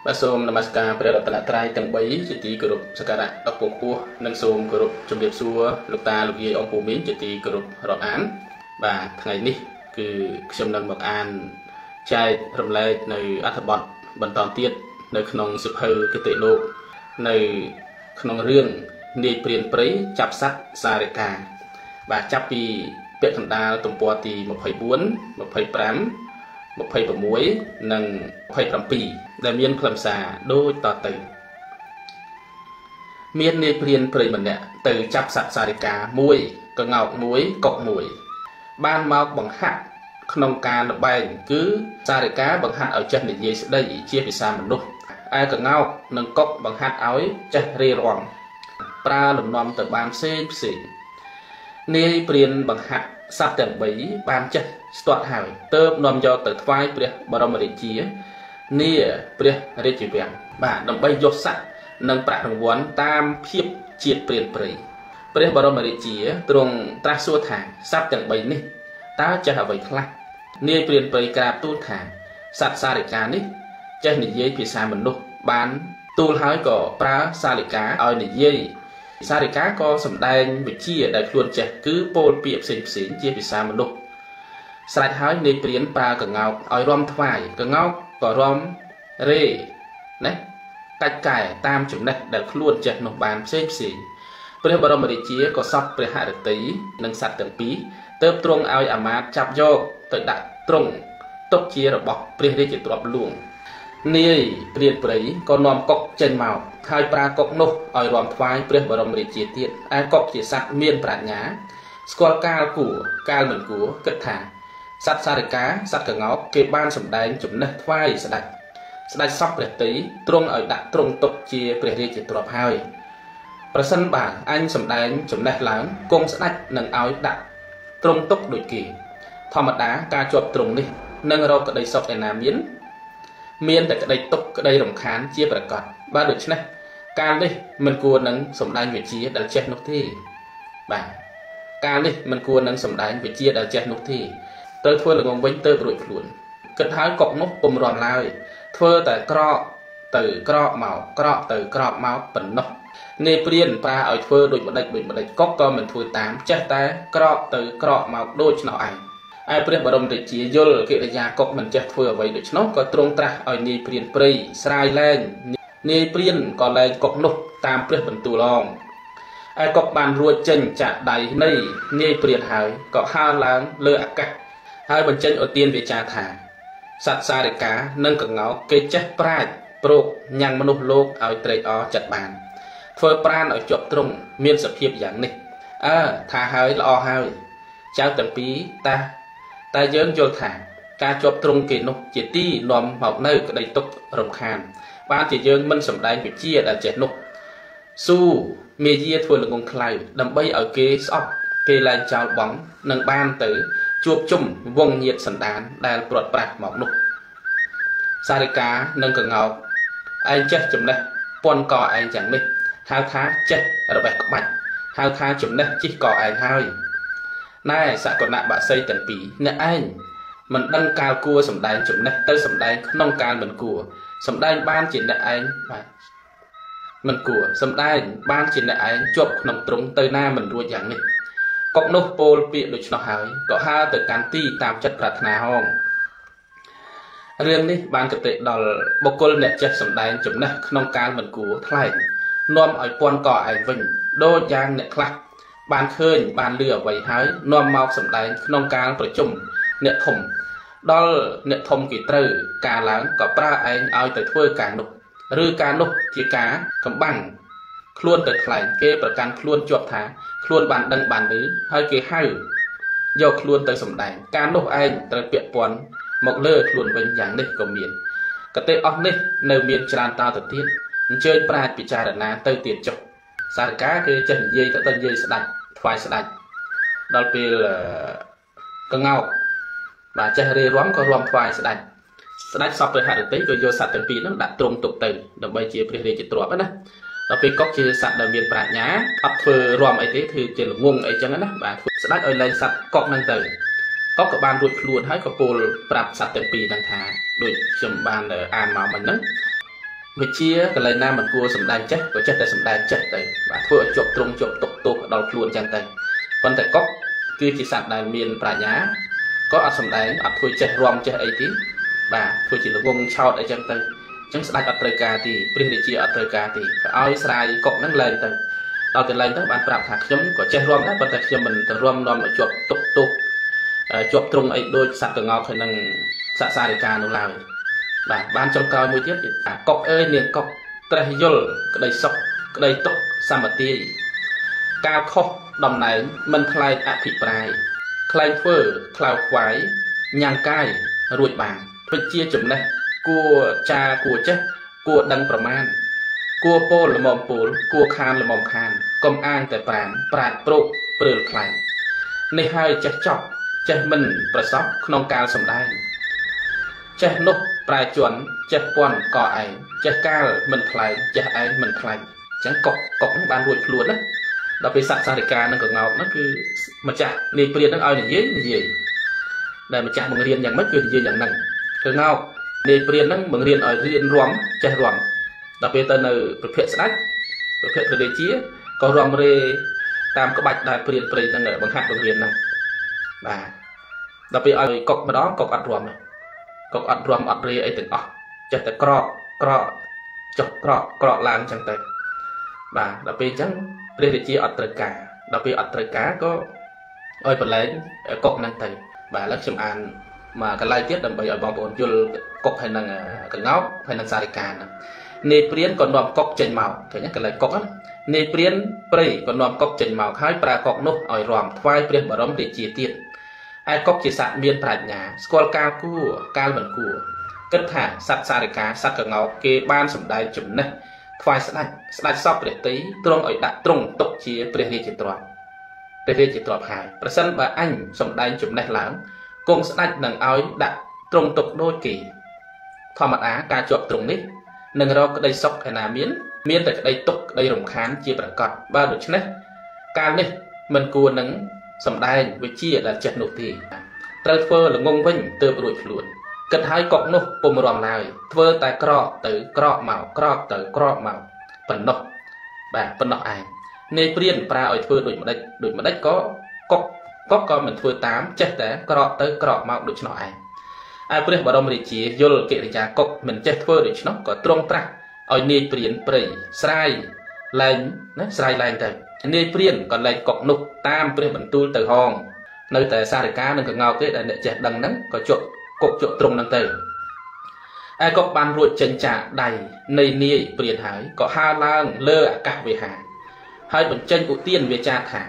បាទសូមនមស្ការព្រះរតនត្រ័យទាំង3ជាទីគោរពសក្ការៈដល់ពងពោះនិងសូមគោរពជំរាបសួរលោកតាលោកយាយអង្គពូមីងជាទីគោរពរាប់អានបាទថ្ងៃនេះគឺខ្ញុំនឹងមកអានចែករំលែកនៅអត្ថបទបន្តទៀតនៅក្នុងសៀវភៅគតិលោកនៅក្នុងរឿងនាយព្រានព្រៃចាប់សត្វសារិកាបាទចាប់ពីពាក្យកណ្ដាលទំព័រទី24 25 26និង27ដែលមានខ្លឹមសារដូចតទៅមាននាយព្រានព្រៃម្នាក់ទៅចាប់សត្វសារិកាមួយកងោកមួយកុកមួយបានមកបង្ហាត់ក្នុងការល្បែងគឺសារិកាបង្ហាត់ឲ្យចេះនិយាយស្ដីជាភាសាមនុស្សឯកងោកនិងកុកបង្ហាត់ឲ្យចេះរារំប្រើលំនាំទៅបានផ្សេងផ្សេងនាយព្រានបង្ហាត់សត្វទាំង3បានចេះស្ទាត់ហើយទើបនាំយកទៅថ្វាយព្រះបរមរាជានាព្រះរាជវាំងបាទដើម្បីយកស័ក្តិនិងប្រាក់រង្វាន់តាមភាពជាតិព្រានព្រៃព្រះបរមរាជាទ្រង់ត្រាស់សួរថាសត្វទាំង3នេះតើចេះអ្វីខ្លះនាយព្រានព្រៃក្រាបទូលថាសត្វសារិកានេះចេះនិយាយភាសាមនុស្សបានទូលហើយក៏ប្រើសារិកាឲ្យនិយាយសារិកាក៏សម្ដែងវិជ្ជាដែលខ្លួនចេះគឺពោលពាក្យផ្សេងផ្សេងជាភាសាមនុស្សស្រេចហើយនាយព្រានប្រើកងោកឲ្យរំថ្វាយកងោកក៏រំរេណាកាច់កែតាមចំណេះដែលខ្លួនចេះនោះបានផ្សេងផ្សេងព្រះបរមរាជាក៏សពព្រះហឫទ័យនិងសត្វទាំងពីរទើបទ្រង់ឲ្យអាមាត្យចាប់យកទៅដាក់ទ្រង់ទុកជារបស់ព្រះរាជទ្រព្យលួងនាយព្រានព្រៃក៏នាំកុកចេញមកហើយប្រើកុកនោះឲ្យរំថ្វាយព្រះបរមរាជាទៀតឯកុកជាសត្វមានប្រាជ្ញាស្គាល់កាលគួរកាលមិនគួរគិតថាសត្វសារិកាសត្វកងោកគេបានសម្ដែងចំណេះថ្វាយស្ដេចស្ដេចសពព្រះតីទ្រង់ឲ្យដាក់ទ្រង់ទុកជាព្រះរាជទ្រព្យហើយប្រសិនបើអញសម្ដែងចំណេះឡើងគង់ស្ដេចនឹងឲ្យដាក់ទ្រង់ទុកដូចគេធម្មតាការជាប់ទ្រង់នេះនឹងរកក្តីសុខឯណាមានតែក្តីទុកក្តីរំខានជាប្រកបបាទដូច្នេះកាលនេះមិនគួរនឹងសម្ដែងវិជ្ជាដែលចេះនោះទេបាទកាលនេះមិនគួរនឹងសម្ដែងវិជ្ជាដែលចេះនោះទេត្រូវធ្វើល្ងងវិញទៅរួចខ្លួនគិតហើយកុកនោះពុំរំឡើយធ្វើតែក្រកទៅក្រកមកក្រកទៅក្រកមកប៉ុណ្ណោះនាយព្រានប្រើឲ្យធ្វើដូចម្ដេចដូចម្ដេចកុកក៏មិនធ្វើតាមចេះតែក្រកទៅក្រកមកដូច្នោះឯងឯព្រះបរមរាជាយល់កិរិយាកុកមិនចេះធ្វើអ្វីដូច្នោះក៏ទ្រង់ត្រាស់ឲ្យនាយព្រានព្រៃស្រាយលែងនាយព្រានក៏លែងកុកនោះតាមព្រះបន្ទូលអងឯកុកបានរួចចេញចាកដៃនៃនាយព្រានហើយក៏ហើរឡើងលើអាកាសហើយបញ្ចេញឧទានវាចាថាសត្វសារិកានិងកងោកគេចេះប្រាជ្ញប្រោកញ៉ាំងមនុស្សលោកឲ្យត្រេកអរចិត្តបានធ្វើប្រានឲ្យជាប់ទ្រង់មានសភាពយ៉ាងនេះអើថាហើយល្អហើយចៅទាំងពីរតាតែយើងយល់ថាការជាប់ទ្រង់គេនោះជាទីនាំមកនៅក្តីទុក្ខរំខានបានជាយើងមិនសម្ដែងវិជ្ជាដែលចេះនោះស៊ូមាយាធ្វើល្ងងខ្លៅដើម្បីឲ្យគេស្អប់គេលែងចោលបងនឹងបានទៅជួបជុំវងញាតសន្តានដែលព្រាត់ប្រាសមកនោះសារិកានិងកងោកឯងចេះចំណេះពន់កឯងយ៉ាងនេះហៅថាចេះរបេះក្បាច់ហៅថាចំណេះជិះកឯងហើយណែសកលៈបក្សីទាំងពីរអ្នកឯងមិនដឹងកាលគួរសម្ដែងចំណេះទៅសម្ដែងក្នុងកាលមិនគួរសម្ដែងបានជាអ្នកឯងបាទមិនគួរសម្ដែងបានជាអ្នកឯងជាប់ក្នុងទ្រង់ទៅណាមិនរួចយ៉ាងនេះកុកនោះពោលពាក្យដូច្នោះហើយក៏ហើរទៅកាន់ទីតាមចិត្តប្រាថ្នាហងរឿងនេះបានកតិដល់បុគ្គលអ្នកចេះសម្ដែងចំណេះក្នុងកាលមិនគួរថ្លែងនាំឲ្យពន់កឯងវិញដូចយ៉ាងអ្នកខ្លះបានឃើញបានលឺអ្វីហើយនាំមកសម្ដែងក្នុងកាលប្រជុំអ្នកធំដល់អ្នកធំគេត្រូវការឡើងក៏ប្រើឯងឲ្យទៅធ្វើការនោះឬការនោះជាការកំបាំងខ្លួនទៅថ្លែងគេប្រកាន់ខ្លួនជាប់ថាខ្លួនបានដឹងបានឮហើយគេហៅយកខ្លួនទៅសម្ដែងការនោះឯងត្រូវពាក់ព័ន្ធមកលើខ្លួនវិញយ៉ាងនេះក៏មានកតិអស់នេះនៅមានច្រើនតទៅទៀតអញ្ជើញប្រាជ្ញពិចារណាទៅទៀតចុះសារិកាគេចេះនិយាយទៅនិយាយស្ដាច់ថ្វាយស្ដាច់ដល់ពេលកងោកបាទចេះរេរំក៏រំថ្វាយស្ដាច់ស្ដាច់សពព្រះហឫទ័យក៏យកសត្វទាំងពីរហ្នឹងដាក់ទ្រង់ទុកទៅដើម្បីជាព្រះរាជទ្រព្យណាដល់ពេលកុកជាសត្វដែលមានប្រាជ្ញាអត់ធ្វើរំអីទេធ្វើជាល្ងងអីចឹងណាបាទស្ដាច់ឲ្យលែងសត្វកុកហ្នឹងទៅកុកក៏បានរួចខ្លួនហើយក៏ពោលប្រាប់សត្វទាំងពីរហ្នឹងថាដូចខ្ញុំបានអានមកមិញហ្នឹង វិជាកន្លែងណាមិនគួរសម្ដែងចេះក៏ចេះតែសម្ដែងចេះទៅបាទធ្វើឲ្យជាប់ទ្រង់ជាប់ទុកទោសដល់ខ្លួនចឹងទៅប៉ុន្តែកុកគឺជាសត្វដែលមានប្រាជ្ញាក៏អត់សម្ដែងអត់ធ្វើចេះរំចេះអីទេបាទធ្វើជាល្ងងឆោតអីចឹងទៅអញ្ចឹងស្ដេចអត់ត្រូវការទេព្រះរាជាអត់ត្រូវការទេក៏ឲ្យស្រាយកុកហ្នឹងលែងទៅដល់ទៅលែងទៅបានប្រាប់ថាខ្ញុំក៏ចេះរំដែរប៉ុន្តែខ្ញុំមិនទៅរំនាំឲ្យជាប់ទុកទោសជាប់ទ្រង់អីដូចសត្វក្ងោកហើយនឹងសត្វសារិកានោះឡើយបាទបានចុងក្រោយមួយទៀតកុកអើយនាងកុកត្រេះយល់ក្តីសុខក្តីទុក្ខសមទាយកាលខុសតំណែងមិនថ្លែងអភិប្រាយខ្លែងធ្វើខ្លោខ្វាយញ៉ាំងកាយរួចបានវិជាចំណេះគួរចាគួរចេះគួរដឹងប្រមាណគួរពោលល្មមពោលគួរខានល្មមខានកុំអាងតែប្រានប្រាជ្ញប្រូកព្រើលខ្លែងនេះហើយចេះចប់ចេះមិនប្រសពក្នុងកាលសម្ដែងចេះនោះប្រែជន់ចេះពន់ក៏ឯងចេះកាលមិនថ្លែងចេះឯងមិនថ្លែងអញ្ចឹងកុកកុកបានរួចខ្លួនណាដល់ពេលសត្វសារិកានឹងកងោកហ្នឹងគឺម្ចាស់នាយព្រានហ្នឹងឲ្យនិយាយនិយាយដែលម្ចាស់បង្រៀនយ៉ាងម៉េចគឺនិយាយយ៉ាងហ្នឹងកងោកនាយព្រានហ្នឹងបង្រៀនឲ្យរៀនរំចេះរំដល់ពេលទៅនៅប្រភពស្ដេចប្រភពព្រះរាជាក៏រំរេតាមក្បាច់ដែលព្រានព្រៃហ្នឹងបង្ហាត់បង្រៀនហ្នឹងបាទដល់ពេលឲ្យកុកម្ដងកុកអត់រំកុកអត់រំអត់រេអីទាំងអស់ចេះតែក្រកក្រកចុះក្រកក្រកឡើងអញ្ចឹងទៅបាទដល់ពេលអញ្ចឹងព្រះរាជាអត់ត្រូវការដល់ពេលអត់ត្រូវការក៏ឲ្យប្រឡែងកុកហ្នឹងទៅបាទឥឡូវខ្ញុំអានមកកន្លែងទៀតដើម្បីឲ្យបងប្អូនយល់កុកហើយនឹងកងោកហើយនឹងសារិកាហ្នឹងនាយព្រានក៏នាំកុកចេញមកឃើញទេកន្លែងកុកហ្នឹងនាយព្រានព្រៃក៏នាំកុកចេញមកហើយប្រើកុកនោះឲ្យរំថ្វាយព្រះបរមរាជាទៀតឯកុកជាសត្វមានប្រាជ្ញាស្គាល់កាលគួរកាលមិនគួរគិតថាសត្វសារិកាសត្វកងោកគេបានសម្ដែងចំណេះថ្វាយស្ដេចស្ដេចសពព្រះតីទ្រង់ឲ្យដាក់ទ្រង់ទុកជាព្រះរាជទ្រព្យព្រះរាជទ្រព្យហើយប្រសិនបើអញសម្ដែងចំណេះឡើងគង់ស្ដេចនឹងឲ្យដាក់ទ្រង់ទុកដូចគេធម្មតាការជាប់ទ្រង់នេះនឹងរកក្តីសុខឯណាមានមានតែក្តីទុក្ខក្តីរំខានជាប្រកបបើដូច្នេះកាលនេះមិនគួរនឹងសម្ដែងវិជាដែលចេះនោះទេត្រូវធ្វើល្ងងវិញទើបរួចខ្លួនគិតហើយកុកនោះពុំរំឡើយធ្វើតែក្រកទៅក្រកមកក្រកទៅក្រកមកប៉ុណ្ណោះបាទប៉ុណ្ណោះឯងនាយព្រានប្រើឲ្យធ្វើដូចម្ដេចដូចម្ដេចក៏កុកកុកក៏មិនធ្វើតាមចេះតែក្រកទៅក្រកមកដូច្នោះឯងឯព្រះបរមរាជាយល់កិរិយាកុកមិនចេះធ្វើដូច្នោះក៏ទ្រង់ត្រាស់ឲ្យនាយព្រានព្រៃស្រាយលែងណាស្រាយលែងទៅនាយព្រានក៏លែងកុកនោះតាមព្រះបន្ទូលទៅហងនៅតែសារិកានិងកងោកទេដែលអ្នកចេះដឹងហ្នឹងក៏ជាប់កុកជាប់ទ្រង់ហ្នឹងទៅឯកុកបានរួចចេញចាកដៃនៃនាយព្រានហើយក៏ហើរឡើងលើអាកាសវិហារហើយបញ្ចេញឧទានវាចាថា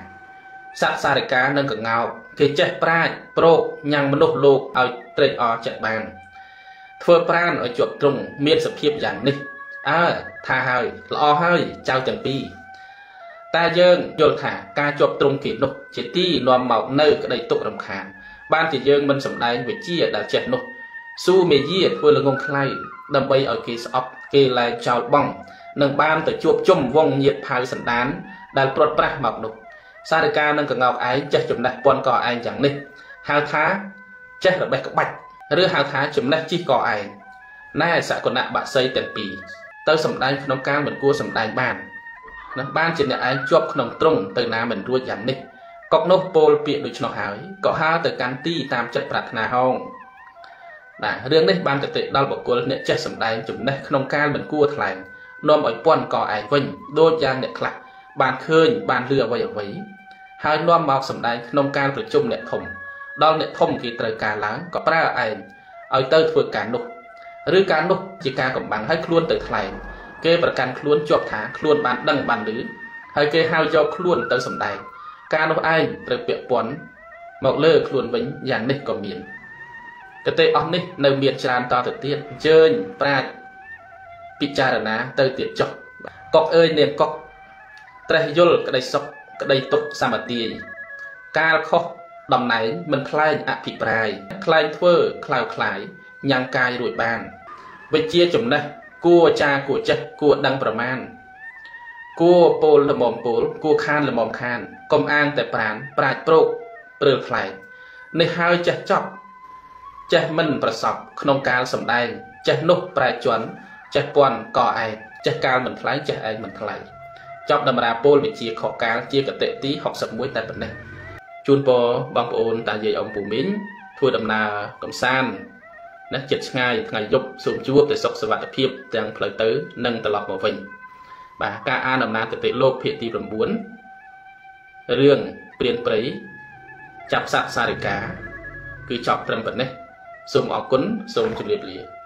សត្វសារិកានិងកងោកគេចេះប្រាជ្ញប្រោកញ៉ាំងមនុស្សលោកឲ្យត្រេកអរចិត្តបានធ្វើប្រានឲ្យជាប់ទ្រង់មានសភាពយ៉ាងនេះអើថាហើយល្អហើយចៅទាំងពីរតែយើងយល់ថាការជាប់ទ្រង់គេនោះជាទីនាំមកនៅក្តីទុក្ខរំខានបានជាយើងមិនសម្ដែងវិជាដែលចេះនោះស៊ូមេយាធ្វើល្ងងខ្លៅដើម្បីឲ្យគេស្អប់គេលែងចោលបង់នឹងបានទៅជួបជុំវងញាតផៅសន្តានដែលព្រាត់ប្រាសមកនោះសារិកានិងកងោកឯងចេះចំណេះពន់កឯងយ៉ាងនេះហៅថាចេះរបេះក្បាច់ឬហៅថាចំណេះជីកកឯងណែសកុណបក្សីទាំងពីរទៅសម្ដែងក្នុងកាលមិនគួរសម្ដែងបាននឹងបានជាអ្នកឯងជាប់ក្នុងទ្រង់ទៅណាមិនរួចយ៉ាងនេះកុកនោះពោលពាក្យដូច្នោះហើយក៏ហើរទៅកាន់ទីតាមចិត្តប្រាថ្នាហងបាទរឿងនេះបានគតិដល់បុគ្គលអ្នកចេះសម្ដែងចំណេះក្នុងកាលមិនគួរថ្លែងនាំឲ្យពន់កឯងវិញដូចយ៉ាងអ្នកខ្លះបានឃើញបានលឺអ្វីអ្វីហើយនាំមកសម្ដែងក្នុងការប្រជុំអ្នកធំដល់អ្នកធំគេត្រូវការឡើងក៏ប្រើឯងឲ្យទៅធ្វើការនោះឬការនោះជាការកំបាំងឲ្យខ្លួនទៅថ្លែងគេប្រកាន់ខ្លួនជាប់ថាខ្លួនបានដឹងបានឮហើយគេហៅយកខ្លួនទៅសម្ដែងការនោះឯងត្រូវពាក់ព័ន្ធមកលើខ្លួនវិញយ៉ាងនេះក៏មានគតិអស់នេះនៅមានច្រើនតទៅទៀតអញ្ជើញប្រាជ្ញពិចារណាទៅទៀតចុះកុកអើយនាងកុកត្រេះយល់ក្តីសុខក្តីទុក្ខសមទាយកាលខុសតំណែងមិនថ្លែងអភិប្រាយខ្លែងធ្វើខ្លោខ្លាយញ៉ាំងកាយរួចបានវិជាចំណេះគួរចាគួរចេះគួរដឹងប្រមាណគួរពោលល្មមពោលគួរខានល្មមខានកុំអាងតែប្រានប្រាជ្ញប្រូកព្រើលខ្លែងនេះហើយចេះចប់ចេះមិនប្រសពក្នុងកាលសម្ដែងចេះនោះប្រែជន់ ចេះពន់កឯងចេះកាលមិនថ្លៃចេះឯងមិនថ្លៃចប់តម្រាពលវិជាខកាលជាកតិទី61តែប៉ុណ្ណេះជូនពរបងប្អូនតាយាយអ៊ំពូមីងធ្វើដំណើរកំសាន្តណាចិត្តឆ្ងាយថ្ងៃយប់សូមជួបតែសុខសុវត្ថិភាពទាំងផ្លូវទៅនិងត្រឡប់មកវិញបាទការអានដំណើរគតិលោកភាគទី9រឿងព្រានព្រៃចាប់សត្វសារិកាគឺចប់ត្រឹមប៉ុណ្ណេះសូមអរគុណសូមជម្រាបលា។